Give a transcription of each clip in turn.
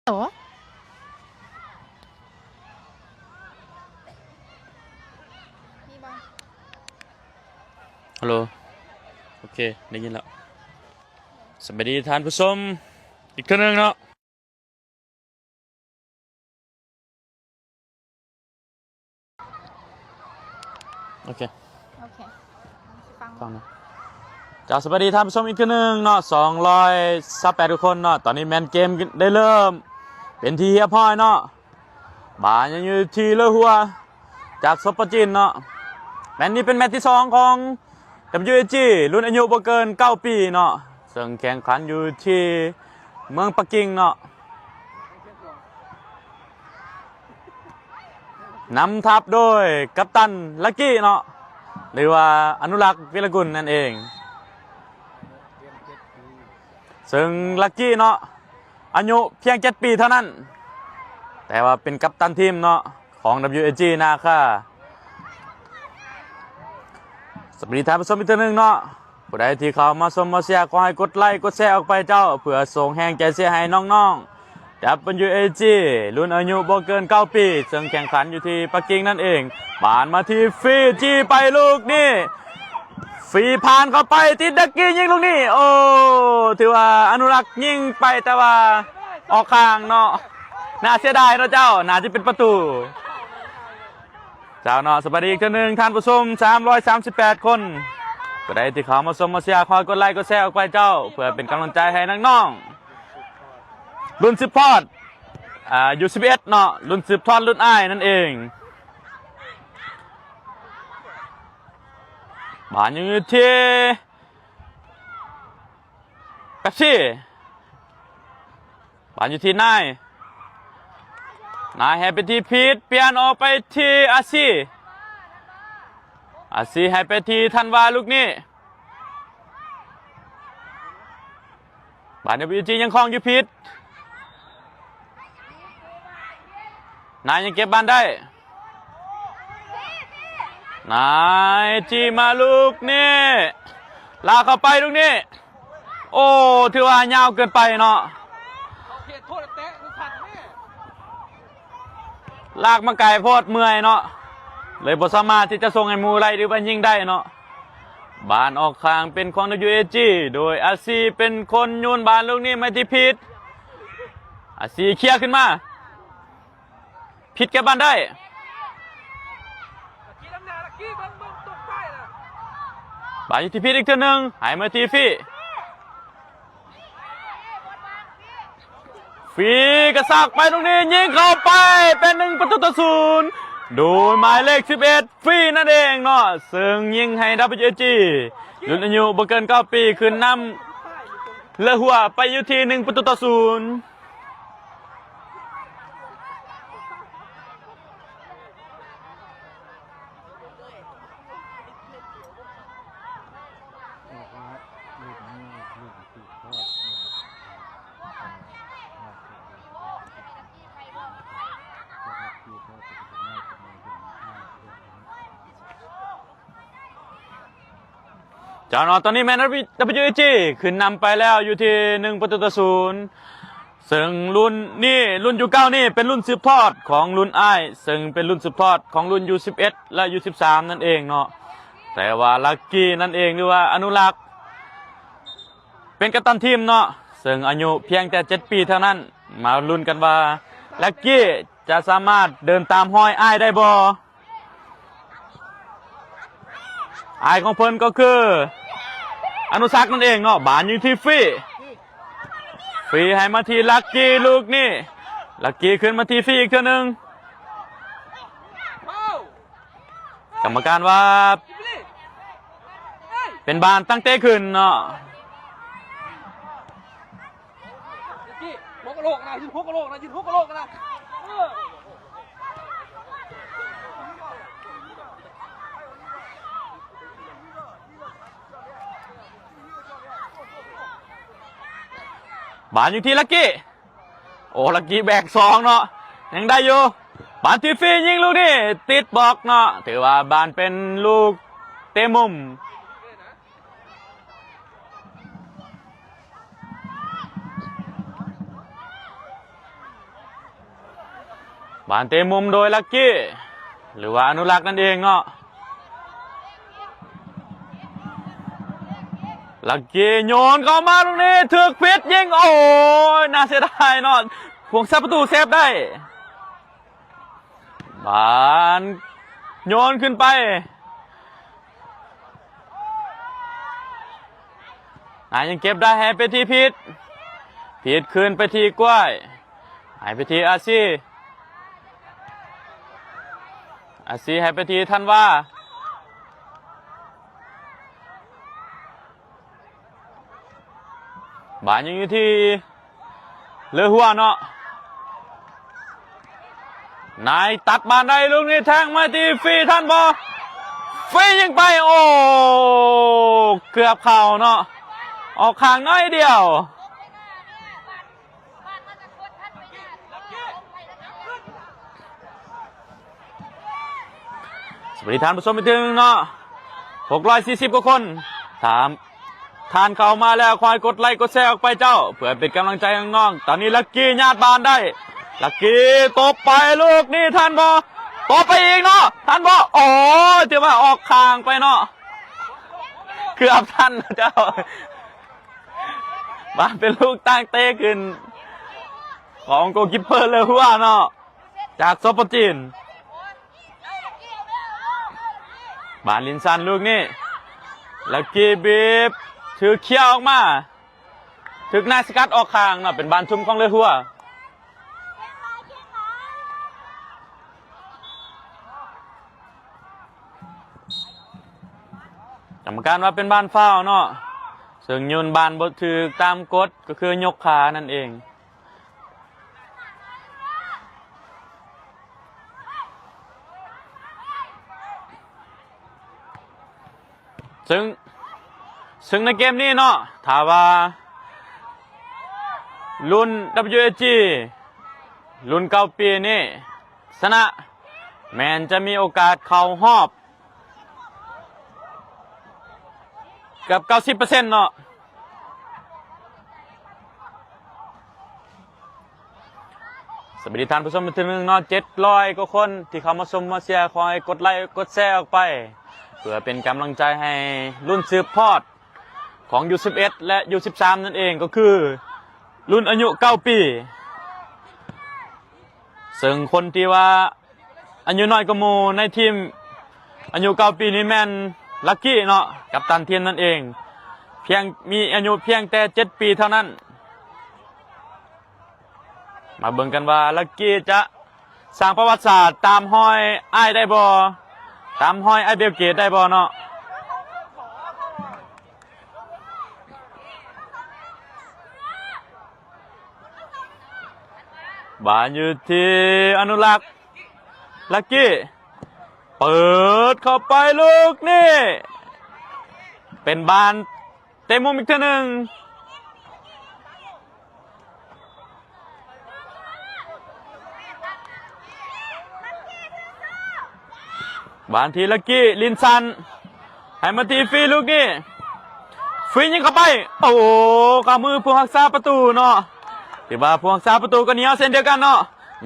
ໂຫຼ ມີບໍ່? ຮັລໂຫຼ ໂອເຄ ໄດ້ຍິນແລ້ວ. ສະບາຍດີທ່ານຜູ້ຊົມອີກເທື່ອໜຶ່ງເນາະ. ໂອເຄ ໂອເຄ ຟັງ ຟັງນະ. ເຈົ້າ ສະບາຍດີທ່ານຜູ້ຊົມອີກເທື່ອໜຶ່ງເນາະ ສອງຮ້ອຍຊາວແປດທຸກຄົນເນາະ. ຕອນນີ້ແມ່ນເກມໄດ້ເລີ່ມເປັນທີ່ຮຽບຮ້ອຍເນາະ. ບານຍັງຢູ່ທີ່ເລີຫົວຈາກສົບປະຈີນເນາະ. ແມັດນີ້ເປັນແມັດທີສອງຂອງ ດັບເບິນຢູເອຈີ ລຸ້ນອາຍຸບໍ່ເກີນເກົ້າປີເນາະ ເຊິ່ງແຂ່ງຂັນຢູ່ທີ່ເມືອງປັກກິ່ງເນາະ. ນຳທັບໂດຍກັບຕັນ ລັກກີ້ ເນາະ ຫຼືວ່າ ອະນຸລັກ ວິລະກຸນ ນັ້ນເອງ. ເຊິ່ງ ລັກກີ້ ເນາະ ອາຍຸພຽງເຈັດປີເທົ່ານັ້ນ ແຕ່ວ່າເປັນກັບຕັນທີມເນາະ ຂອງ ດັບເບິນຢູເອຈີ ນາຄາ. ສະບາຍດີທ່ານຜູ້ຊົມອີກເທື່ອໜຶ່ງເນາະ. ຜູ້ໃດທີ່ເຂົ້າມາຊົມມາເຊຍ ຂໍໃຫ້ກົດໄລກົດແຊອອກໄປເຈົ້າ ເພື່ອສົ່ງແຮງໃຈເຊຍໃຫ້ນ້ອງໆ ດັບເບິນຢູເອຈີ ລຸ້ນອາຍຸບໍ່ເກີນເກົ້າປີ ເຊິ່ງແຂ່ງຂັນຢູ່ທີ່ປັກກິ່ງນັ້ນເອງ. ບານມາທີ່ຟີຈີ ໄປລູກນີ້ ຟີຜ່ານເຂົ້າໄປ ຕິດດັກກີ້ ຍິງລູກນີ້ ໂອ້ ຖືວ່າອະນຸລັກຍິງໄປ ແຕ່ວ່າອອກຂ້າງເນາະ. ໜ້າເສຍດາຍເນາະເຈົ້າ ໜ້າຈະເປັນປະຕູ. ເຈົ້າເນາະ ສະບາຍດີອີກເທື່ອໜຶ່ງທ່ານຜູ້ຊົມສາມຮ້ອຍສາມສິບແປດຄົນ. ຜູ້ໃດທີ່ເຂົ້າມາຊົມມາເຊຍ ຂໍກົດໄລກົດແຊອອກໄປເຈົ້າ ເພື່ອເປັນກຳລັງໃຈໃຫ້ນ້ອງໆ ລຸ້ນສືບທອດ ອາ ຢູສິບເອັດເນາະ ລຸ້ນສືບທອດລຸ້ນອ້າຍນັ້ນເອງ. ບານຢູ່ທີ່ ເປັບຊີ ບານຢູ່ທີ່ນາຍ ນາຍໃຫ້ໄປທີ່ພີດ ປ່ຽນອອກໄປທີ່ອາຊີ ອາຊີໃຫ້ໄປທີ່ທັນວາ ລູກນີ້ ບານ ດັບເບິນຢູເອຈີ ຍັງຄອງຢູ່ພີດ ນາຍຍັງເກັບບານໄດ້ ນາຍຈີ້ມາລູກນີ້ ລາກເຂົ້າໄປລູກນີ້ ໂອ້ ຖືວ່າຍາວເກີນໄປເນາະ ລາກມາໄກໂພດ ເມື່ອຍເນາະ ເລີຍບໍ່ສາມາດທີ່ຈະສົ່ງໃຫ້ໝູ່ໄດ້ ຫຼືວ່າຍິງໄດ້ເນາະ. ບານອອກຂ້າງເປັນຂອງ ດັບເບິນຢູເອຈີ ໂດຍອາຊີເປັນຄົນໂຍນບານລູກນີ້ມາທີ່ພີດ ອາຊີເຄຍຂຶ້ນມາ ພີດເກັບບານໄດ້ ບານຢູ່ທີ່ພີດອີກເທື່ອໜຶ່ງ ໃຫ້ມາທີ່ຟີ ຟີກະຊາກໄປ ລູກນີ້ຍິງເຂົ້າໄປ ເປັນໜຶ່ງປະຕູຕໍ່ສູນ ໂດຍໝາຍເລກສິບເອັດ ຟີນັ້ນເອງເນາະ ເຊິ່ງຍິງໃຫ້ ດັບເບິນຢູເອຈີ ລຸ້ນອາຍຸບໍ່ເກີນເກົ້າປີ ຂຶ້ນນຳເລີຫົວໄປຢູ່ທີ່ໜຶ່ງປະຕູຕໍ່ສູນ. ເຈົ້າເນາະ ຕອນນີ້ແມ່ນ ດັບເບິນຢູເອຈີ ຂຶ້ນນຳໄປແລ້ວຢູ່ທີ່ໜຶ່ງປະຕູຕໍ່ສູນ ເຊິ່ງລຸ້ນນີ້ ລຸ້ນຢູເກົ້ານີ້ເປັນລຸ້ນສືບທອດຂອງລຸ້ນອ້າຍ ເຊິ່ງເປັນລຸ້ນສືບທອດຂອງລຸ້ນຢູສິບເອັດ ແລະ ຢູສິບສາມນັ້ນເອງເນາະ ແຕ່ວ່າລັກກີ້ນັ້ນເອງ ຫຼືວ່າອະນຸລັກ ເປັນກັບຕັນທີມເນາະ ເຊິ່ງອາຍຸພຽງແຕ່ເຈັດປີເທົ່ານັ້ນ ມາລຸ້ນກັນວ່າລັກກີ້ຈະສາມາດເດີນຕາມຮອຍອ້າຍໄດ້ບໍ່? ອ້າຍຂອງເພິ່ນກໍຄືອະນຸສັກນັ້ນເອງເນາະ ບານຢູ່ທີ່ຟີ ຟີໃຫ້ມາທີ່ລັກກີ້ ລູກນີ້ ລັກກີ້ຂຶ້ນມາທີ່ຟີອີກເທື່ອໜຶ່ງ ກຳມະການວ່າເປັນບານຕັ້ງເຕະຂຶ້ນເນາະ. ຫົວກະໂຫຼກນະ ຫັ້ນຫົວກະໂຫຼກນະ ຫັ້ນຫົວກະໂຫຼກນະ ເອີ ບານຢູ່ທີ່ລັກກີ້ ໂອ້ ລັກກີ້ແບກສອງເນາະ ຍັງໄດ້ຢູ່ ບານທີ່ຟີຍິງລູກນີ້ ຕິດບລັອກເນາະ ຖືວ່າບານເປັນລູກເຕະມຸມ. ບານເຕະມຸມໂດຍລັກກີ້ ຫຼືວ່າອະນຸລັກນັ້ນເອງເນາະ. ລັກກີ້ໂຍນເຂົ້າມາລູກນີ້ ຖືກຜິດຍິງ ໂອ້ຍ ໜ້າເສຍດາຍເນາະ ພວງສາປະຕູເຊບໄດ້. ບານໂຍນຂຶ້ນໄປ ນາຍຍັງເກັບໄດ້ ໃຫ້ໄປທີ່ພິດ ພິດຄືນໄປທີ່ກ້ວຍ ໃຫ້ໄປທີ່ອາຊີ ອາຊີໃຫ້ໄປທີ່ທັນວາ. ບານຍັງຢູ່ທີ່ເລີຫົວເນາະ ນາຍຕັດບານໄດ້ ລູກນີ້ແທງມາທີ່ຟີ ທັນບໍ່? ຟີຍິງໄປ ໂອ້ ເກືອບເຂົ້າເນາະ ອອກຂ້າງໜ້ອຍດຽວ. ສະບາຍດີທ່ານຜູ້ຊົມອີກເທື່ອໜຶ່ງເນາະ ຫົກຮ້ອຍສີ່ສິບກວ່າຄົນ ຖ້າທ່ານເຂົ້າມາແລ້ວ ຂໍໃຫ້ກົດໄລກົດແຊອອກໄປເຈົ້າ ເພື່ອເປັນກຳລັງໃຈໃຫ້ນ້ອງໆ. ຕອນນີ້ລັກກີ້ຍາດບານໄດ້ ລັກກີ້ຕົບໄປ ລູກນີ້ທັນບໍ່? ຕົບໄປອີກເນາະ ທັນບໍ່? ໂອ້ຍ ຖືວ່າອອກຂ້າງໄປເນາະ ເກືອບທັນເຈົ້າ. ບານເປັນລູກຕັ້ງເຕະຂຶ້ນຂອງໂກລຄິບເປີເລີຫົວເນາະ ຈາກ ສປ ຈີນ. ບານລິນຊັນລູກນີ້ ລັກກີ້ບີບ ຖືກເຄຍອອກມາ ຖືກນາຍສະກັດອອກຂ້າງເນາະ ເປັນບານທຸ່ມຂອງເລີຫົວ. ກຳມະການວ່າເປັນບານຟາວເນາະ ເຊິ່ງໂຍນບານບໍ່ຖືກຕາມກົດ ກໍຄືຍົກຂານັ້ນເອງ. ເຊິ່ງ ເຊິ່ງໃນເກມນີ້ເນາະ ຖ້າວ່າລຸ້ນ ດັບເບິນຢູເອຈີ ລຸ້ນເກົ້າປີນີ້ຊະນະ ແມ່ນຈະມີໂອກາດເຂົ້າຮອບເກືອບເກົ້າສິບເປີເຊັນເນາະ. ສະບາຍດີທ່ານຜູ້ຊົມອີກເທື່ອໜຶ່ງເນາະ ເຈັດຮ້ອຍກວ່າຄົນທີ່ເຂົ້າມາຊົມມາເຊຍ ຂໍໃຫ້ກົດໄລກົດແຊອອກໄປ ເພື່ອເປັນກຳລັງໃຈໃຫ້ລຸ້ນສືບທອດຂອງ ຢູສິບເອັດ ແລະ ຢູສິບສາມ ນັ້ນເອງ ກໍຄືລຸ້ນອາຍຸເກົ້າປີ ເຊິ່ງຄົນທີ່ວ່າອາຍຸນ້ອຍກວ່າໝູ່ໃນທີມອາຍຸເກົ້າປີນີ້ແມ່ນລັກກີ້ເນາະ ກັບຕັນທີມນັ້ນເອງ ພຽງ ມີອາຍຸພຽງແຕ່ເຈັດປີເທົ່ານັ້ນ. ມາເບິ່ງກັນວ່າລັກກີ້ຈະສ້າງປະຫວັດສາດຕາມຮອຍອ້າຍໄດ້ບໍ່? ຕາມຮອຍອ້າຍເບວເກດໄດ້ບໍ່ເນາະ? ບານຢູ່ທີ່ອະນຸລັກ ລັກກີ້ ເປີດເຂົ້າໄປລູກນີ້ ເປັນບານເຕະມຸມອີກເທື່ອໜຶ່ງ. ບານທີ່ລັກກີ້ ລິນຊັນ ໃຫ້ມາທີ່ຟີລູກນີ້ ຟີຍິງເຂົ້າໄປ ໂອ້ ເຂົ້າມືຜູ້ຮັກສາປະຕູເນາະ ຖືວ່າຜູ້ຮັກສາປະຕູກໍໜຽວເຊັ່ນດຽວກັນເນາະ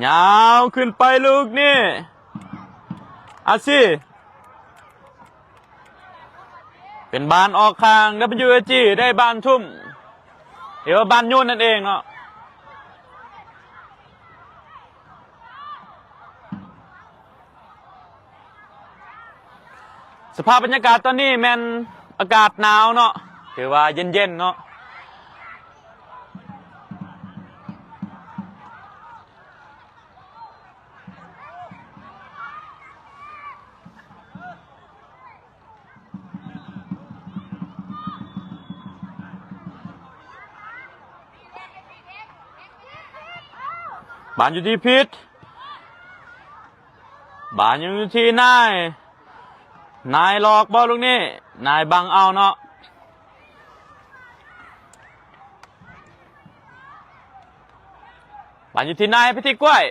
ຍາວຂຶ້ນໄປລູກນີ້ ອາຊີ ເປັນບານອອກຂ້າງ ດັບເບິນຢູເອຈີ ໄດ້ບານທຸ່ມ ຫຼືວ່າບານໂຍນນັ້ນເອງເນາະ. ສະພາບບັນຍາກາດຕອນນີ້ແມ່ນອາກາດໜາວເນາະ ຖືວ່າເຢັນໆເນາະ. ບານຢູ່ທີ່ພິດ ບານຍັງຢູ່ທີ່ນາຍ ນາຍຫຼອກບໍ່ລູກນີ້ ນາຍບັງເອົາເນາະ. ບານຢູ່ທີ່ນາຍ ໄປທີ່ກ້ວຍ.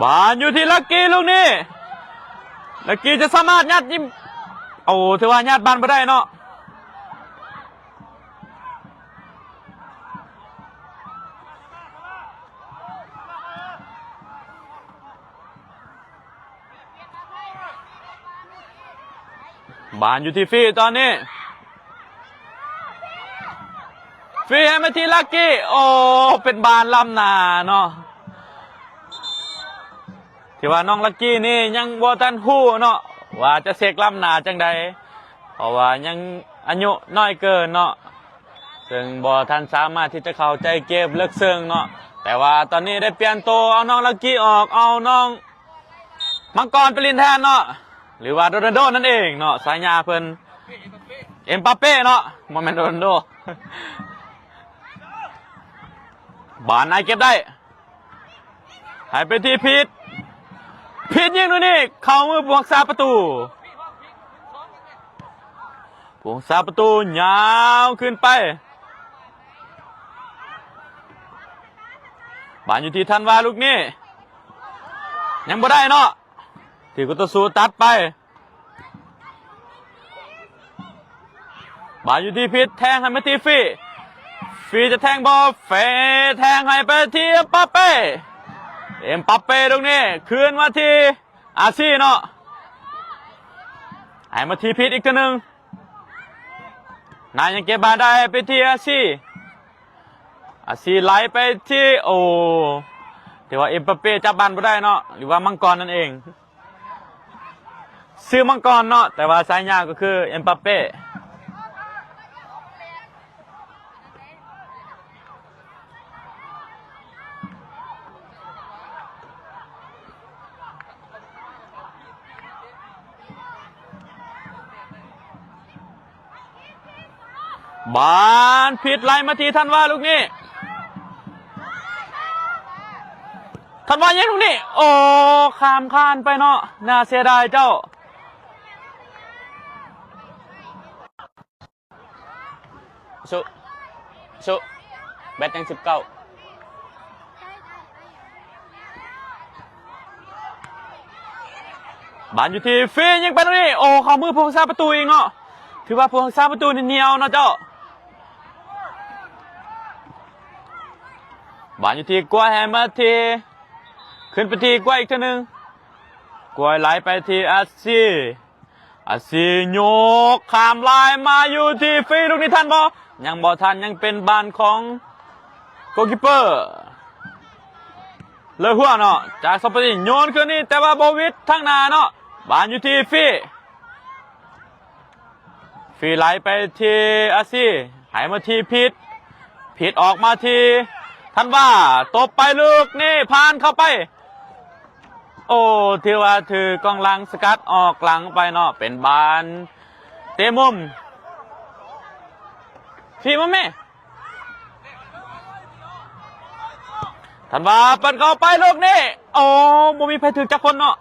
ບານຢູ່ທີ່ລັກກີ້ລູກນີ້ ລັກກີ້ຈະສາມາດຍັດຍິງ ໂອ້ ຖືວ່າຍັດບານບໍ່ໄດ້ເນາະ. ບານຢູ່ທີ່ຟີຕອນນີ້ ຟີໃຫ້ມາທີ່ລັກກີ້ ໂອ້ ເປັນບານລ້ຳໜ້າເນາະ ທີ່ວ່ານ້ອງລັກກີ້ນີ້ຍັງບໍ່ທັນຮູ້ເນາະ ວ່າຈະເຊັກລ້ຳໜ້າຈັ່ງໃດ ເພາະວ່າຍັງອາຍຸນ້ອຍເກີນເນາະ ເຊິ່ງບໍ່ທັນສາມາດທີ່ຈະເຂົ້າໃຈເກມເລິກເຊິ່ງເນາະ ແຕ່ວ່າຕອນນີ້ໄດ້ປ່ຽນໂຕ ເອົານ້ອງລັກກີ້ອອກ ເອົານ້ອງ ມັງກອນໄປຫຼິ້ນແທນເນາະ ຫຼືວ່າໂຣນັນໂດນັ້ນເອງເນາະ ສາຍາເພິ່ນ ເອັມປາເປ້ເນາະ ບໍ່ແມ່ນໂຣນັນໂດ ບານໃນເກັບໄດ້ ໃຫ້ໄປທີ່ພີດ ພີດຍິງລູກນີ້ ເຂົ້າມືຜູ້ຮັກສາປະຕູ ຜູ້ຮັກສາປະຕູຍາວຂຶ້ນໄປ ບານຢູ່ທີ່ທັນວາລູກນີ້ ຍັງບໍ່ໄດ້ເນາະ ຖືກຄູ່ຕໍ່ສູ້ຕັດໄປ ບານຢູ່ທີ່ພີດ ແທງໃຫ້ມາທີ່ຟີ ຟີຈະແທງບໍ່ ຟີແທງໃຫ້ໄປທີ່ເອັມປາເປ້ ເອັມປາເປ້ລູກນີ້ ຄືນມາທີ່ອາຊີເນາະ ໃຫ້ມາທີ່ພີດອີກເທື່ອໜຶ່ງ ນາຍັງເກັບບານໄດ້ ໃຫ້ໄປທີ່ອາຊີ ອາຊີໄຫຼໄປທີ່ ໂອ້ ຖືວ່າເອັມປາເປ້ຈັບບານບໍ່ໄດ້ເນາະ ຫຼືວ່າມັງກອນນັ້ນເອງ ຊື່ມັງກອນເນາະ ແຕ່ວ່າສາຍາກໍຄືເອັມປາເປ້ ບານຜິດໄຫຼມາທີ່ທັນວາລູກນີ້ ທັນວາຍິງລູກນີ້ ໂອ້ ຂ້າມຄານໄປເນາະ ໜ້າເສຍດາຍເຈົ້າ ສຸ ສຸ ແບັດຍັງສິບເກົ້າ ບານຢູ່ທີ່ຟີ ຍິງໄປຕຮງນີ້ ໂອ້ ເຂົ້າມືຜູ້ຮັກສາປະຕູອີກເນາະ ຖືວ່າຜູ້ຮັກສາປະຕູນີ້ໜຽວເນາະເຈົ້າ ບານຢູ່ທີ່ກວາຍ ໃຫ້ມາທີ່ ຂຶ້ນໄປທີ່ກວາຍອີກເທື່ອໜຶ່ງ ກວາຍໄຫຼໄປທີ່ອາຊີ ອາຊີ ໂຍກຂ້າມລາຍມາຢູ່ທີ່ຟີ ລູກນີ້ທັນບໍ່ ຍັງບໍ່ທັນ ຍັງເປັນບານຂອງໂກຄິບເປີ ເລີຫົວເນາະ ຈາກສອງປະຕູໂຍນຄືນນີ້ ແຕ່ວ່າບໍ່ຫວິດທາງໜ້າເນາະ ບານຢູ່ທີ່ຟີ ຟີໄຫຼໄປທີ່ອາຊີ ໃຫ້ມາທີ່ພີດ ພີດອອກມາທີ່ທັນວາ ຕົບໄປລູກນີ້ ຜ່ານເຂົ້າໄປ ໂອ້ ຖືວ່າຖືກກອງຫຼັງສະກັດອອກຫຼັງໄປເນາະ ເປັນບານເຕະມຸມ ຟີມາແມ່ ທັນວາເປີດເຂົ້າໄປລູກນີ້ ໂອ້ ບໍ່ມີໃຜຖືກຈັກຄົນເນາະ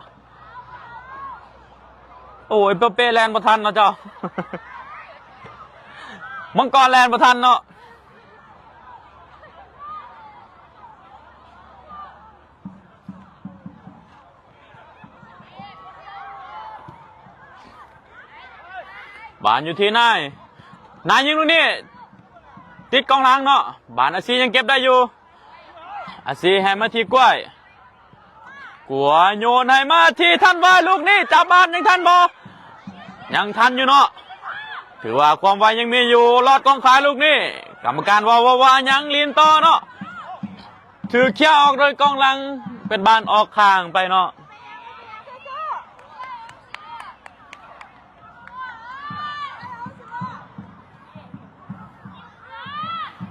ໂອ້ຍ ເປເປແລ່ນບໍ່ທັນເນາະເຈົ້າ ມັງກອນແລ່ນບໍ່ທັນເນາະ ບານຢູ່ທີ່ນາຍ ນາຍຍິງລູກນີ້ ຕິດກອງຫຼັງເນາະ ບານອາຊີຍັງເກັບໄດ້ຢູ່ ອາຊີໃຫ້ມາທີ່ກວາຍ ກວາຍໂຍນໃຫ້ມາທີ່ທັນວາ ລູກນີ້ຈັບບານຍັງທັນບໍ່ ຍັງທັນຢູ່ເນາະ ຖືວ່າຄວາມໄວຍັງມີຢູ່ ລອດກອງຂາຍລູກນີ້ ກຳມະການເວົ້າວ່າ ວ່າຍັງຫຼິ້ນຕໍ່ເນາະ ຖືກເຄຍອອກໂດຍກອງຫຼັງ ເປັນບານອອກຂ້າງໄປເນາະ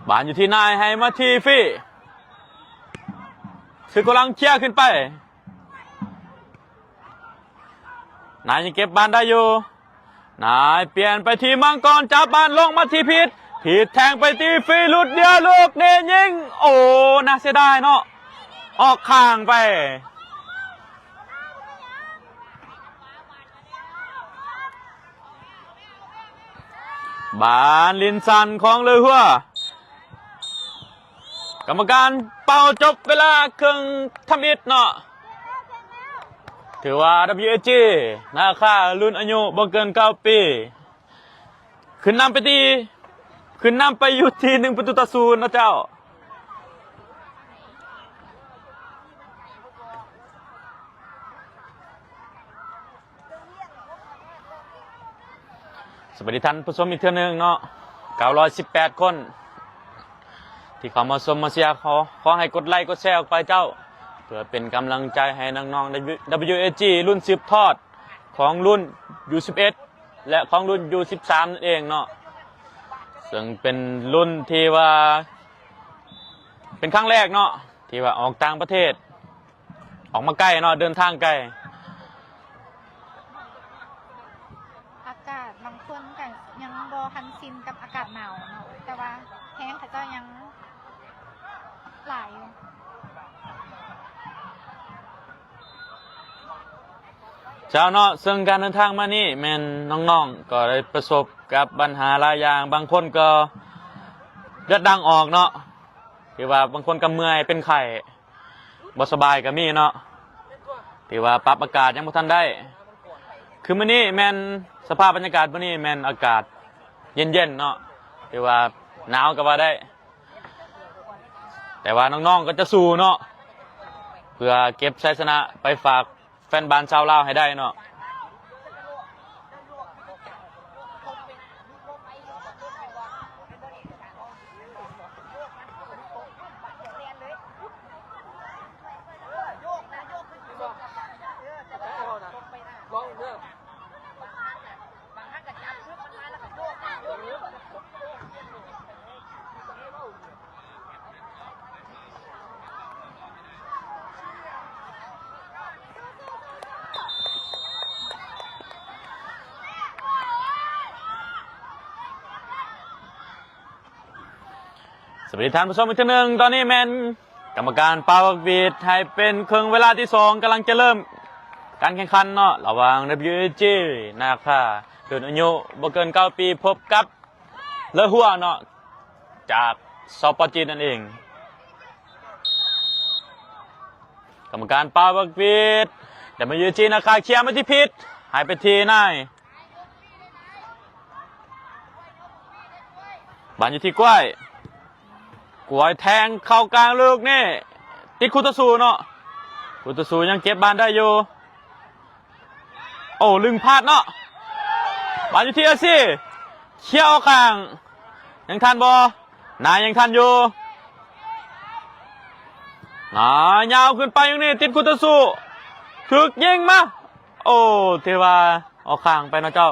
ບານຢູ່ທີ່ນາຍ ໃຫ້ມາທີ່ຟີ ຖືກກຳລັງເຄຍຂຶ້ນໄປ ນາຍຍັງເກັບບານໄດ້ຢູ່ ນາຍປ່ຽນໄປທີ່ມັງກອນ ຈັບບານລົງມາທີ່ພີດ ພີດແທງໄປທີ່ຟີ ຫຼຸດດຽວລູກນີ້ຍິງ ໂອ້ ໜ້າເສຍດາຍເນາະ ອອກຂ້າງໄປ ບານຫຼິ້ນສັ້ນຂອງເລີຫົວ ກຳມະການເປົ່າຈົບເວລາເຄິ່ງທຳອິດເນາະ ຖືວ່າ WAG ນາຄາ ລຸ້ນອາຍຸບໍ່ເກີນເກົ້າປີ ຂຶ້ນນຳໄປທີ່ ຂຶ້ນນຳໄປຢູ່ທີ່ໜຶ່ງປະຕູຕໍ່ສູນເນາະເຈົ້າ. ສະບາຍດີທ່ານຜູ້ຊົມອີກເທື່ອໜຶ່ງເນາະ ເກົ້າຮ້ອຍສິບແປດຄົນ ທີ່ເຂົ້າມາຊົມມາເຊຍ. ຂໍ ຂໍໃຫ້ກົດໄລກົດແຊອອກໄປເຈົ້າ ເພື່ອເປັນກຳລັງໃຈໃຫ້ນ້ອງໆ WAG ລຸ້ນສືບທອດຂອງລຸ້ນ ຢູສິບເອັດ ແລະ ຂອງລຸ້ນ ຢູສິບສາມ ນັ້ນເອງເນາະ ເຊິ່ງເປັນລຸ້ນທີ່ວ່າເປັນຄັ້ງແລກເນາະ ທີ່ວ່າອອກຕ່າງປະເທດ ອອກມາໄກເນາະ ເດີນທາງໄກ. ອາກາດບາງຄົນກະຍັງບໍ່ທັນຊິນກັບອາກາດໜາວເນາະ ແຕ່ວ່າແຮງເຂົາເຈົ້າຍັງຫຼາຍຢູ່. ເຈົ້າເນາະ ເຊິ່ງການເດີນທາງມານີ້ແມ່ນນ້ອງໆ ກໍໄດ້ປະສົບກັບບັນຫາຫຼາຍຢ່າງ ບາງຄົນກໍເລືອດດັງອອກເນາະ ຖືວ່າບາງຄົນກໍເມື່ອຍເປັນໄຂ້ ບໍ່ສະບາຍກໍມີເນາະ ຖືວ່າປັບອາກາດຍັງບໍ່ທັນໄດ້. ຄືມື້ນີ້ແມ່ນ ສະພາບບັນຍາກາດມື້ນີ້ແມ່ນອາກາດເຢັນໆ ເນາະ ຖືວ່າໜາວກໍວ່າໄດ້ ແຕ່ວ່ານ້ອງໆ ກໍຈະສູ້ເນາະ ເພື່ອເກັບໄຊຊະນະໄປຝາກແຟນບານຊາວລາວໃຫ້ໄດ້ເນາະ. ສະບາຍດີທ່ານຜູ້ຊົມອີກເທື່ອໜຶ່ງ ຕອນນີ້ແມ່ນກຳມະການເປົ່າປາກຫວີດໃຫ້ເປັນເຄິ່ງເວລາທີສອງ ກຳລັງຈະເລີ່ມການແຂ່ງຂັນເນາະ ລະຫວ່າງ WAG ນາຄາ ລຸ້ນອາຍຸບໍ່ເກີນເກົ້າປີ ພົບກັບ ເລີຫົວເນາະ ຈາກ ສປ ຈີນ ນັ້ນເອງ. ກຳມະການເປົ່າປາກຫວີດ WAG ນາຄາ ເຄຍມາທີ່ພິດ ໃຫ້ໄປທີ່ນາຍ ບານຢູ່ທີ່ກ້ວຍ ກ້ວຍແທງເຂົ້າກາງລູກນີ້ ຕິດຄູ່ຕໍ່ສູ້ເນາະ ຄູ່ຕໍ່ສູ້ຍັງເກັບບານໄດ້ຢູ່. ໂອ້ ລຶ້ງພາດເນາະ ບານຢູ່ທີ່ອາຊີ ເຄຍອອກຂ້າງ ຍັງທັນບໍ່? ນາຍຍັງທັນຢູ່ ນາຍຍາວຂຶ້ນໄປຢ່າງນີ້ ຕິດຄູ່ຕໍ່ສູ້ ຖືກຍິງມາ ໂອ້ ຖືວ່າອອກຂ້າງໄປເນາະເຈົ້າ.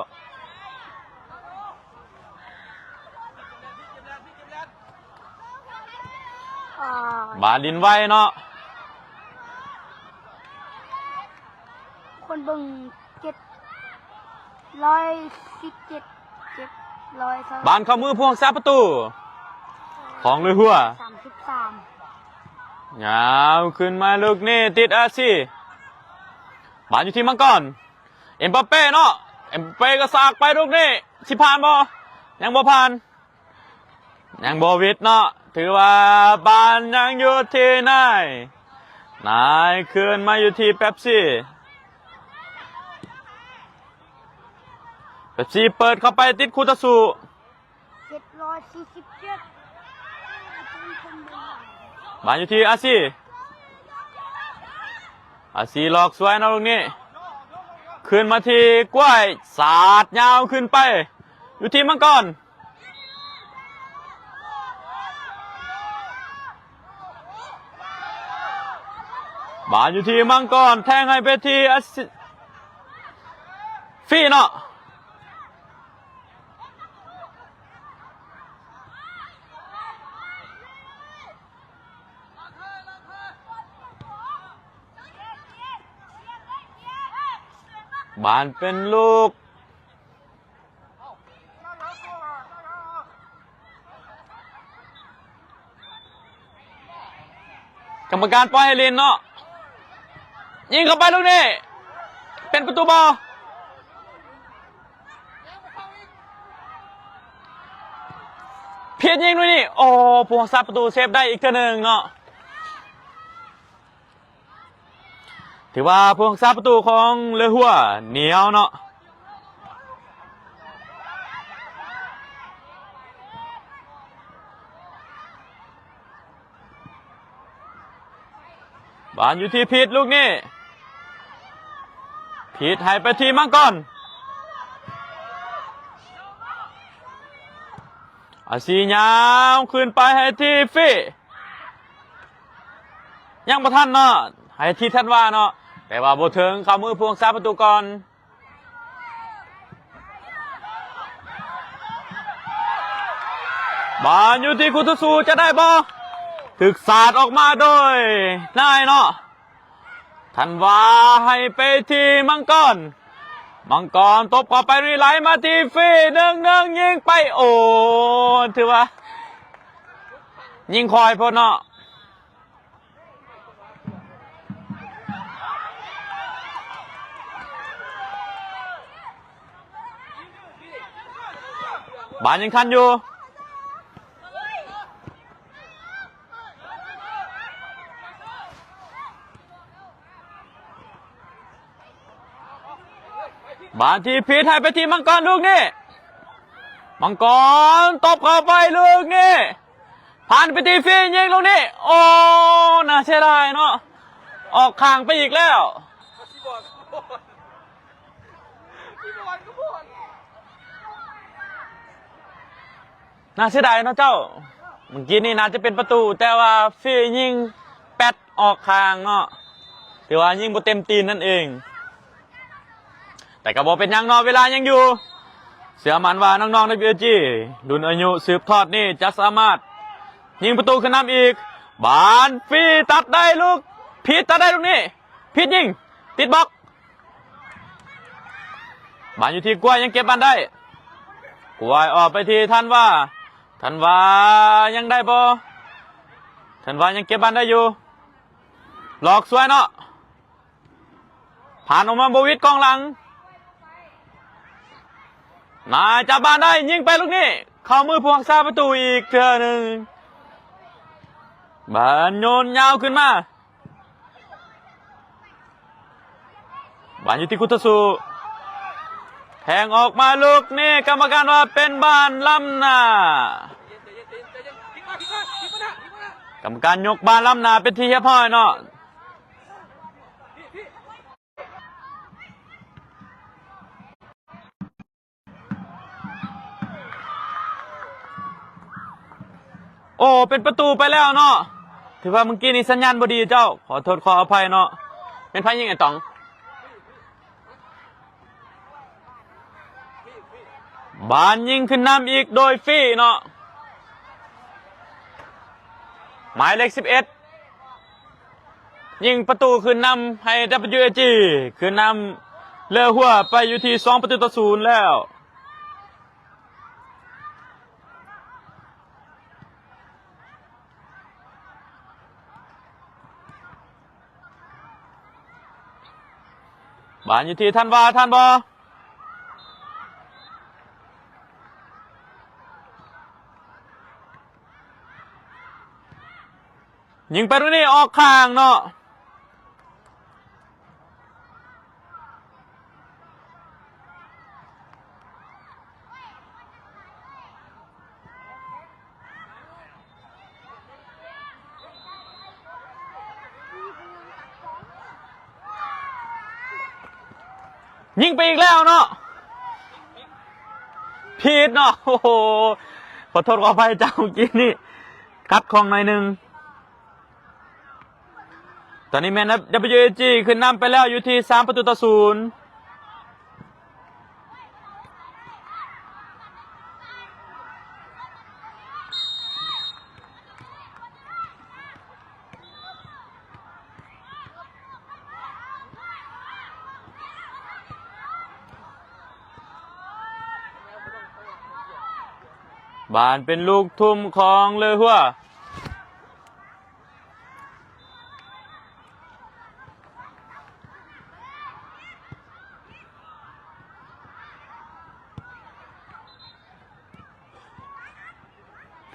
ບານຫຼິ້ນໄວເນາະ ຄົນເບິ່ງເຈັດຮ້ອຍສິບເຈັດ ເຈັດຮ້ອຍຊາວ ບານເຂົ້າມືຜູ້ຮັກສາປະຕູຂອງເລີຫົວ ສາມສິບສາມ ຍາວຂຶ້ນມາລູກນີ້ ຕິດອາຊີ ບານຢູ່ທີ່ມັງກອນ ເອັມບາເປ້ເນາະ ເອັມບາເປ້ກໍສາກໄປລູກນີ້ ຊິຜ່ານບໍ່? ຍັງບໍ່ຜ່ານ ຍັງບໍ່ຫວິດເນາະ ຖືວ່າບານຍັງຢູ່ທີ່ນາຍ ນາຍຄືນມາຢູ່ທີ່ເປັບຊີ ເປັບຊີເປີດເຂົ້າໄປຕິດຄູ່ຕໍ່ສູ້ ເຈັດຮ້ອຍສີ່ສິບເຈັດ ບານຢູ່ທີ່ອາຊີ ອາຊີຫຼອກສວຍເນາະລູກນີ້ ຄືນມາທີ່ກ້ວຍ ສາດຍາວຂຶ້ນໄປ ຢູ່ທີ່ມັງກອນ ບານຢູ່ທີ່ມັງກອນ ແທງໃຫ້ໄປທີ່ອາຊີ ຟຣີເນາະ ບານເປັນລູກ ກຳມະການປ່ອຍໃຫ້ຫຼິ້ນເນາະ ຍິງເຂົ້າໄປລູກນີ້ ເປັນປະຕູບໍ່? ຜິດຍິງລູກນີ້ ໂອ້ ຜູ້ຮັກສາປະຕູເຊບໄດ້ອີກເທື່ອໜຶ່ງເນາະ. ຖືວ່າຜູ້ຮັກສາປະຕູຂອງເຫຼືອຫົວໜຽວເນາະ. ບານຢູ່ທີ່ພີດລູກນີ້ ພີດໃຫ້ໄປທີ່ມັງກອນ ອາຊີຍາວຂຶ້ນໄປໃຫ້ທີ່ຟີ ຍັງບໍ່ທັນເນາະ ໃຫ້ທີ່ທັນວາເນາະ ແຕ່ວ່າບໍ່ເຖິງ ເຂົ້າມືຜູ້ຮັກສາປະຕູກ່ອນ. ບານຢູ່ທີ່ຄູ່ຕໍ່ສູ້ຈະໄດ້ບໍ່? ຖືກສາດອອກມາໂດຍນາຍເນາະ ທັນວາໃຫ້ໄປທີ່ມັງກອນ ມັງກອນຕົບເຂົ້າໄປ ນີ້ໄຫຼມາທີ່ຟີ ໜຶ່ງໜຶ່ງ ຍິງໄປ ໂອ້ ຖືວ່າຍິງຄ່ອຍໂພດເນາະ. ບານຍັງທັນຢູ່ ບານທີ່ພີດໃຫ້ໄປທີ່ມັງກອນລູກນີ້ ມັງກອນຕົບເຂົ້າໄປລູກນີ້ ຜ່ານໄປທີ່ຟີ ຍິງລູກນີ້ ໂອ້ ໜ້າເສຍດາຍເນາະ ອອກຂ້າງໄປອີກແລ້ວ. ໜ້າເສຍດາຍເນາະເຈົ້າ ເມື່ອກີ້ນີ້ໜ້າຈະເປັນປະຕູ ແຕ່ວ່າຟີຍິງແປັດອອກຂ້າງເນາະ ຖືວ່າຍິງບໍ່ເຕັມຕີນນັ້ນເອງ ແຕ່ກໍບໍ່ເປັນຫຍັງເນາະ ເວລາຍັງຢູ່ ເຊື່ອໝັ້ນວ່ານ້ອງໆ WAG ລຸ້ນອາຍຸສືບທອດນີ້ຈະສາມາດຍິງປະຕູຂຶ້ນນຳອີກ ບານຟີຕັດໄດ້ລູກ ພີດຕັດໄດ້ລູກນີ້ ພີດຍິງ ຕິດບລັອກ ບານຢູ່ທີ່ກວາຍ ຍັງເກັບບານໄດ້ ກວາຍອອກໄປທີ່ທັນວາ ທັນວາຍັງໄດ້ບໍ່? ທັນວາຍັງເກັບບານໄດ້ຢູ່ ຫຼອກສວຍເນາະ ຜ່ານອອກມາບໍ່ຫວິດກອງຫຼັງ ນາຍຈັບບານໄດ້ ຍິງໄປລູກນີ້ ເຂົ້າມືຜູ້ຮັກສາປະຕູອີກເທື່ອໜຶ່ງ ບານໂຍນຍາວຂຶ້ນມາ ບານຢູ່ທີ່ຄູ່ຕໍ່ສູ້ ແທງອອກມາລູກນີ້ ກຳມະການວ່າເປັນບານລ້ຳໜ້າ ກຳມະການຍົກບານລ້ຳໜ້າເປັນທີ່ຮຽບຮ້ອຍເນາະ. ໂອ້ ເປັນປະຕູໄປແລ້ວເນາະ ຖືວ່າເມື່ອກີ້ນີ້ສັນຍານບໍ່ດີເຈົ້າ ຂໍໂທດຂໍອະໄພເນາະ ແມ່ນໃຜຍິງໄອ້ຕອງ? ບານຍິງຂຶ້ນນຳອີກໂດຍຟີເນາະ ໝາຍເລກສິບເອັດ ຍິງປະຕູຂຶ້ນນຳໃຫ້ WAG ຂຶ້ນນຳເຫຼືອຫົວໄປຢູ່ທີ່ສອງປະຕູຕໍ່ສູນແລ້ວ. ບານຢູ່ທີ່ທັນວາ ທັນບໍ່? ຍິງໄປຕຣງນີ້ອອກຂ້າງເນາະ ຍິງໄປອີກແລ້ວເນາະ ຜິດເນາະ ໂອ້ໂຫ ຂໍໂທດຂໍອະໄພເຈົ້າ ເມື່ອກີ້ນີ້ຂັດຂ້ອງໜ້ອຍໜຶ່ງ. ຕອນນີ້ແມ່ນ WAG ຂຶ້ນນຳໄປແລ້ວຢູ່ທີ່ສາມປະຕູຕໍ່ສູນ. ບານເປັນລູກທຸ່ມຂອງເລີຫົວ.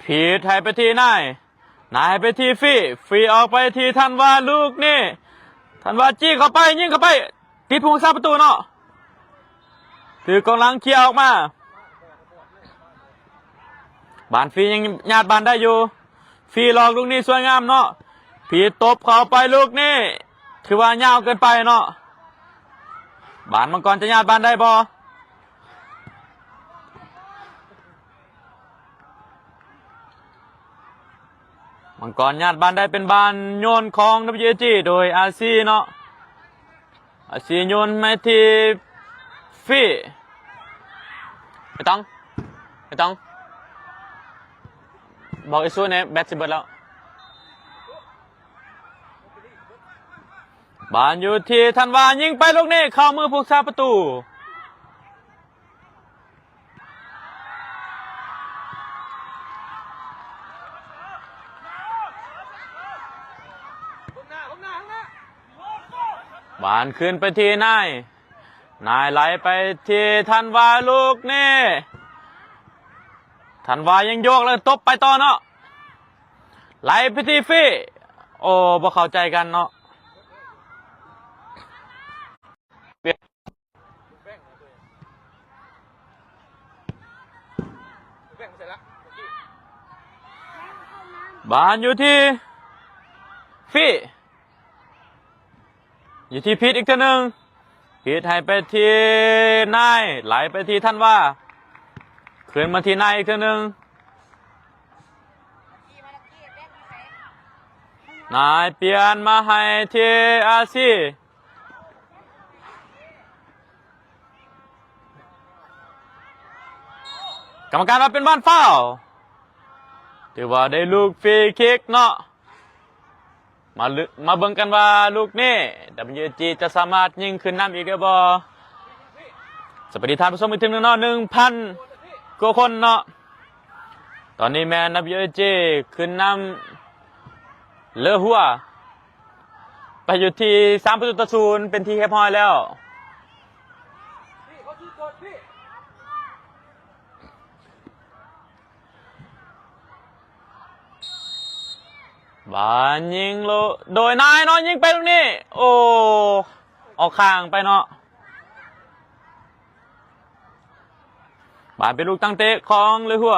ຜີດໃຫ້ໄປທີ່ນາຍ ນາຍໃຫ້ໄປທີ່ຟີ ຟີອອກໄປທີ່ທັນວາ ລູກນີ້ ທັນວາຈີ້ເຂົ້າໄປ ຍິງເຂົ້າໄປ ຕິດຜູ້ຮັກສາປະຕູເນາະ ຖືກກອງຫຼັງເຄຍອອກມາ. ບານຟຣີຍັງຍາດບານໄດ້ຢູ່ ຟຣີຫຼອກລູກນີ້ສວຍງາມເນາະ ຟຣີຕົບເຂົ້າໄປລູກນີ້ ຖືວ່າຍາວເກີນໄປເນາະ. ບານມັງກອນຈະຍາດບານໄດ້ບໍ່? ມັງກອນຍາດບານໄດ້ເປັນບານໂຍນຂອງ WAG ໂດຍ RC ເນາະ RC ໂຍນມາທີ່ ຟຣີ ໄປຕ້ອງ ໄປຕ້ອງ ບອກອີຊູແດ່ ແບັດຊິເບິດແລ້ວ. ບານຢູ່ທີ່ທັນວາ ຍິງໄປລູກນີ້ ເຂົ້າມືຜູ້ຮັກສາປະຕູ. ບານຄືນໄປທີ່ນາຍ ນາຍໄຫຼໄປທີ່ທັນວາ ລູກນີ້ ທັນວາຍັງໂຍກແລ້ວຕົບໄປຕໍ່ເນາະ ໄຫຼໄປທີ່ ຟຣີ ໂອ້ ບໍ່ເຂົ້າໃຈກັນເນາະ. ບານຢູ່ທີ່ ຟຣີ ຢູ່ທີ່ ພີດ ອີກເທື່ອໜຶ່ງ ພີດໃຫ້ໄປທີ່ນາຍ ໄຫຼໄປທີ່ທັນວາ ຄືນມາທີ່ນາຍອີກເທື່ອໜຶ່ງ ນາຍປ່ຽນມາໃຫ້ທີ່ ອາຊີ. ກຳມະການວ່າເປັນບານຟາວ ຖືວ່າໄດ້ລູກຟຣີຄິກເນາະ. ມາ ມາເບິ່ງກັນວ່າລູກນີ້ WAG ຈະສາມາດຍິງຂຶ້ນນຳອີກໄດ້ບໍ່? ສະບາຍດີທ່ານຜູ້ຊົມອີກເທື່ອໜຶ່ງເນາະ ໜຶ່ງພັນກວ່າຄົນເນາະ. ຕອນນີ້ແມ່ນ WAG ຂຶ້ນນຳເລີຫົວ ໄປຢູ່ທີ່ສາມປະຕູຕໍ່ສູນ ເປັນທີ່ຮຽບຮ້ອຍແລ້ວ. ບານຍິງໂລ ໂດຍນາຍເນາະ ຍິງໄປລູກນີ້ ໂອ້ ອອກຂ້າງໄປເນາະ. ບານເປັນລູກຕັ້ງເຕະຂອງເລີຫົວ.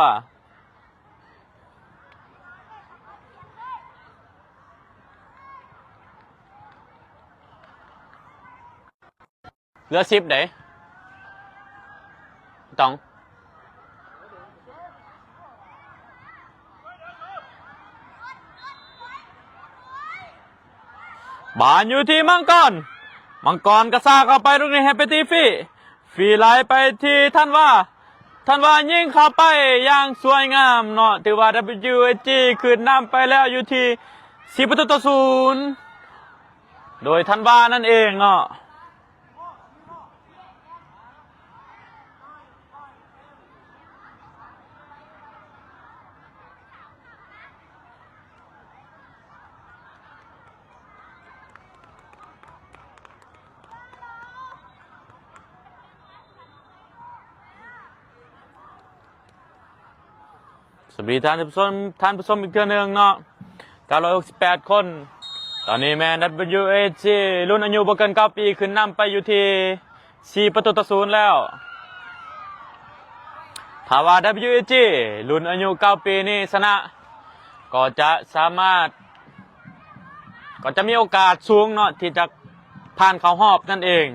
ເຫຼືອສິບເດ້ ຕ້ອງ. ບານຢູ່ທີ່ມັງກອນ ມັງກອນກະຊາກເຂົ້າໄປລູກນີ້ໃຫ້ໄປທີ່ຟີ ຟີໄຫຼໄປທີ່ທັນວາ ທັນວາຍິງເຂົ້າໄປຢ່າງສວຍງາມເນາະ. ຖືວ່າ WAG ຂຶ້ນນຳໄປແລ້ວຢູ່ທີ່ສີ່ປະຕູຕໍ່ສູນ ໂດຍທັນວານັ້ນເອງເນາະ. ສະບາຍດີທ່ານຜູ້ຊົມ ທ່ານຜູ້ຊົມອີກເທື່ອໜຶ່ງເນາະ ເກົ້າຮ້ອຍຫົກສິບແປດຄົນ. ຕອນນີ້ແມ່ນ WAG ລຸ້ນອາຍຸບໍ່ເກີນເກົ້າປີ ຂຶ້ນນຳໄປຢູ່ທີ່ສີ່ປະຕູຕໍ່ສູນແລ້ວ. ຖ້າວ່າ WAG ລຸ້ນອາຍຸເກົ້າປີນີ້ຊະນະ ກໍຈະສາມາດ ກໍຈະມີໂອກາດສູງເນາະ ທີ່ຈະຜ່ານເຂົ້າຮອບນັ້ນເອງ.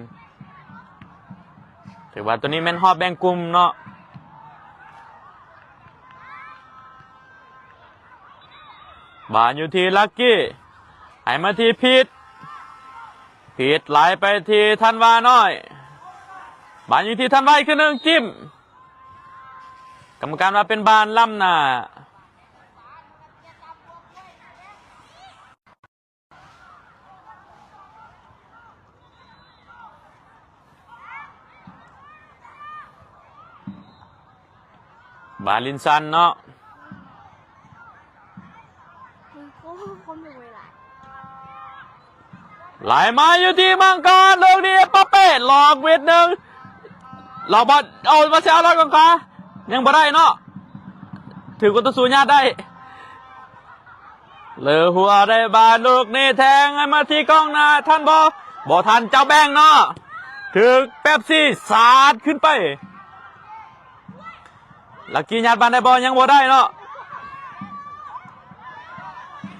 ຖືວ່າໂຕນີ້ແມ່ນຮອບແບ່ງກຸ່ມເນາະ. ບານຢູ່ທີ່ລັກກີ້ ໃຫ້ມາທີ່ພີດ ພີດໄຫຼໄປທີ່ທັນວານ້ອຍ ບານຢູ່ທີ່ທັນວາອີກເທື່ອໜຶ່ງ ຈິ້ມ ກຳມະການວ່າເປັນບານລ້ຳໜ້າ. ບາລິນຊັນເນາະ ໄຫຼມາຢູ່ທີ່ມັງກອນ ລູກນີ້ ເອັມບາເປ້ ຫຼອກເວັດໜຶ່ງ ຫຼອກບອນ ເອົາມາເຊວ ລອດກອງຂາ ຍັງບໍ່ໄດ້ເນາະ ຖືກປະຕູສູນຍາດໄດ້. ເລີຫົວໄດ້ບານລູກນີ້ແທງໃຫ້ມາທີ່ກອງໜ້າ ທັນບໍ່? ບໍ່ທັນ ເຈົ້າແບງເນາະ ຖືກເປັບຊີສາດຂຶ້ນໄປ. ລັກກີ້ຍາດບານໄດ້ບໍ່? ຍັງບໍ່ໄດ້ເນາະ.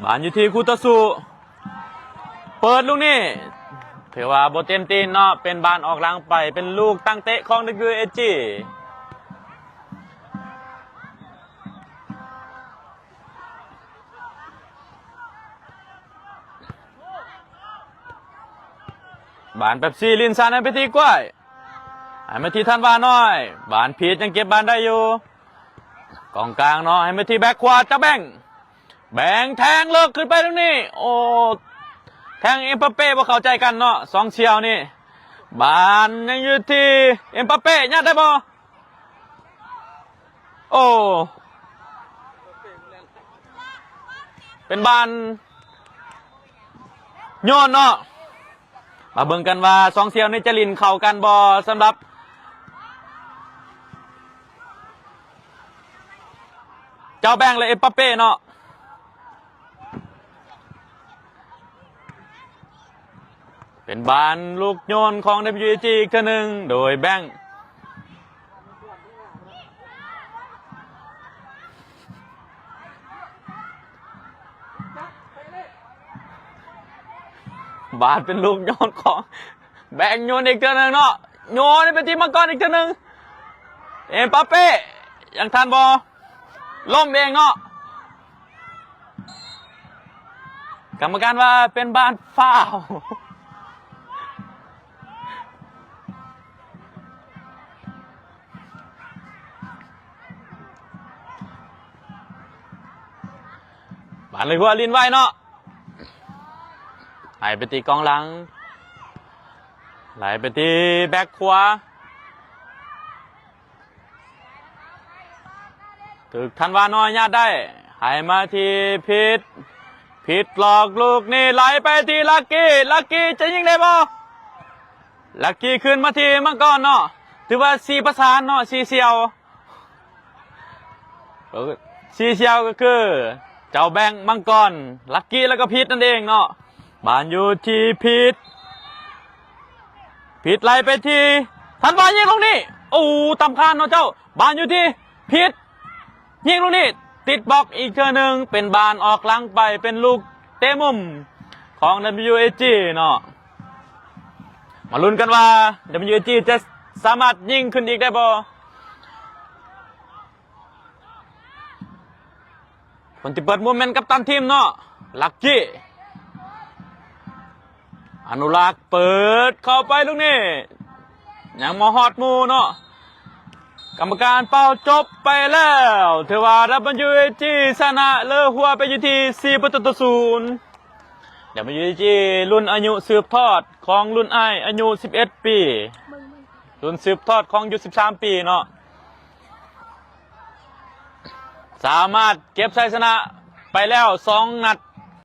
ບານຢູ່ທີ່ຄູ່ຕໍ່ສູ້ ເປີດລູກນີ້ ຖືວ່າບໍ່ເຕັມຕີນເນາະ ເປັນບານອອກຫຼັງໄປ ເປັນລູກຕັ້ງເຕະຂອງ WAG. ບານເປັບຊີຫຼິ້ນສານໃຫ້ໄປທີ່ກ້ວຍ ໃຫ້ມາທີ່ທັນວານ້ອຍ ບານ ພີດ ຍັງເກັບບານໄດ້ຢູ່ ກອງກາງເນາະ ໃຫ້ມາທີ່ແບັກຂວາ ເຈົ້າແບງ ແບງແທງເລິກຂຶ້ນໄປຕາງນີ້ ໂອ້ ແທງເອັມບາເປ້ບໍ່ເຂົ້າໃຈກັນເນາະ ສອງສ່ຽວນີ້ ບານຍັງຢູ່ທີ່ເອັມບາເປ້ ຍາດໄດ້ບໍ່? ໂອ້ ເປັນບານໂຍນເນາະ ມາເບິ່ງກັນວ່າສອງສ່ຽວນີ້ຈະຫຼິ້ນເຂົ້າກັນບໍ່ ສຳລັບເຈົ້າແບງ ແລະ ເອັມບາເປ້ເນາະ. ເປັນບານລູກໂຍນຂອງ WAG ອີກເທື່ອໜຶ່ງ ໂດຍແບງ ບານເປັນລູກໂຍນຂອງແບງ ໂຍນອີກເທື່ອໜຶ່ງເນາະ ໂຍນໃຫ້ໄປທີ່ມັງກອນອີກເທື່ອໜຶ່ງ ເອັມບາເປ້ ຍັງທັນບໍ່? ລົ້ມເອງເນາະ ກຳມະການວ່າເປັນບານຟາວ. ບານເລີຍຫົວຫຼິ້ນໄວເນາະ ໃຫ້ໄປທີ່ກອງຫຼັງ ໄຫຼໄປທີ່ແບັກຂວາ ຖືກທັນວານ້ອຍຍາດໄດ້ ໃຫ້ມາທີ່ພີດ ພີດຫຼອກລູກນີ້ໄຫຼໄປທີ່ລັກກີ້ ລັກກີ້ຈະຍິງໄດ້ບໍ່? ລັກກີ້ຄືນມາທີ່ມັງກອນເນາະ ຖືວ່າສີ່ປະສານເນາະ ສີ່ສ່ຽວ ສີ່ສ່ຽວກໍຄືເຈົ້າແບງ ມັງກອນ ລັກກີ້ ແລ້ວກໍພີດນັ້ນເອງເນາະ ບານຢູ່ທີ່ພີດ ພີດໄລ່ໄປທີ່ທັນວາ ຍິງລູກນີ້ ໂອ້ ຕຳຄານເນາະເຈົ້າ ບານຢູ່ທີ່ພີດ ຍິງລູກນີ້ ຕິດບລັອກອີກເທື່ອໜຶ່ງ ເປັນບານອອກຫຼັງໄປ ເປັນລູກເຕະມຸມຂອງ WAG ເນາະ ມາລຸ້ນກັນວ່າ WAG ຈະສາມາດຍິງຂຶ້ນອີກໄດ້ບໍ່? ຄົນທີ່ເປີດມຸມແມ່ນກັບຕັນທີມເນາະ ລັກກີ້ ອະນຸລັກ ເປີດເຂົ້າໄປລູກນີ້ ຍັງບໍ່ຮອດໝູ່ເນາະ ກຳມະການເປົ່າຈົບໄປແລ້ວ ຖືວ່າ WAG ຊະນະເລີຫົວໄປຢູ່ທີ່ສີ່ປະຕູຕໍ່ສູນ WAG ລຸ້ນອາຍຸສືບທອດຂອງລຸ້ນອ້າຍອາຍຸສິບເອັດປີ ລຸ້ນສືບທອດຂອງອາຍຸສິບສາມປີເນາະ ສາມາດເກັບໄຊຊະນະໄປແລ້ວສອງນັດ